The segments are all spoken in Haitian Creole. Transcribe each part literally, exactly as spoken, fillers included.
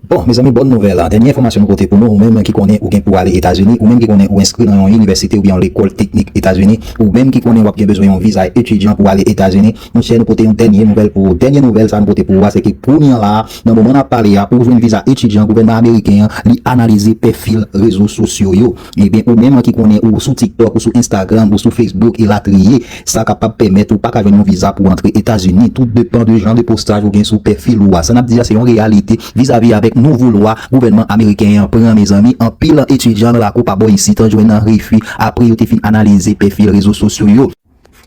Bon, mezanmi, bòn nouvèl la. Dènye enfòmasyon nou pote pou nou, ou menm ki konnen ou gen pou ale Etazini, ou menm ki konnen ou enskri nan yon inivèsite oubyen yon lekòl teknik Etazini, ou menm ki konnen w ap gen bezwen yon viza etidyan pou ale Etazini, monchè, nou pote yon dènye nouvèl pou ou. Dènye nouvèl sa nou pote pou ou a, se ke kounye a la, nan moman n ap pale a, pou w jwenn viza etidyan, gouvènman ameriken an, li analize pèfil rezo sosyo yo. Ebyen, ou menm ki konnen ou sou TikTok, ou sou Instagram, ou sou Facebook, elatriye, sa kapab pèmèt ou pa ka jwenn yon viza pou w antre Etazini. Tout depann de jan de postaj ou gen sou pèfil ou a. Sa n ap di a, se yon reyalite vizavi avèk nouvo lwa gouvènman ameriken an pran, mezanmi. Anpil etidyan nan lakou pa bò isit an jwenn nan refi apre yo te fin analize pèfil rezo sosyo yo.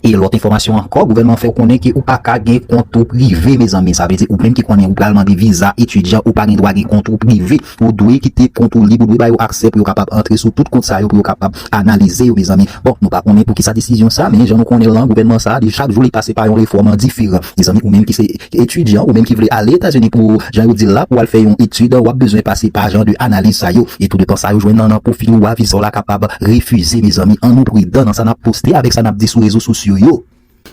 E lòt enfòmasyon ankò, gouvènman an fè w konnen ke ou pa ka gen kont ou prive, mezanmi. Sa vle di, ou menm ki konnen ou pral mande viza etidyan, ou pa gen dwa gen kont ou prive. Ou dwe kite kont ou lib, ou dwe ba yo aksè pou yo kapab antre sou tout kont sa yo, pou yo kapab analize yo, mezanmi. Bon, nou pa konnen pou ki sa desizyon sa, men jan nou konnen lan, gouvènman sa, li chak jou li pase pa yon refòm diferan. Mezanmi, ou menm ki se etidyan, ou menm ki vle ale Etazini pou, jan yo di l la, pou al fè yon etid, w ap bezwen pase pa jan de analiz sa yo. E tou depann sa yo jwenn nan, nan pwofil ou a, viza w la kapab refize, mezanmi. Ann nou pridan nan sa n ap poste avèk sa n ap di sou rezo sosyo yo.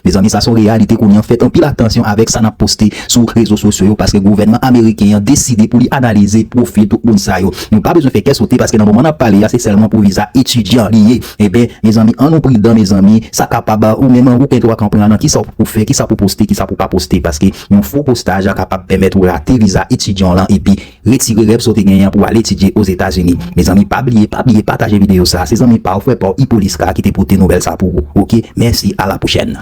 Mezanmi, sa se yon reyalite kounye an. Fèt anpil atansyon avèk sa n ap poste sou rezo sosyo yo, paske gouvènman ameriken an deside pou li analize pwofil tout moun sa yo. Nou pa bezwen fè kè sote, paske nan moman n ap pale a, se sèlman pou viza etidyan li ye. Ebyen, mezanmi, ann nou pridan, mezanmi. Sa kapab, ou menm, ou gen dwa konprann nan kisa w pou fè, kisa pou poste, kisa pou pa poste, paske yon fo postaj kapab pèmèt ou rate viza etidyan w lan, epi retire rèv sa w te genyen pou al etidye Ozetazini. Mezanmi, pa bliye, pa bliye pataje videyo sa. Se zanmi pa w, frè pa w, Ipolis Ka ki te pote nouvèl sa pou ou. Oke, mèsi, a la pwochèn.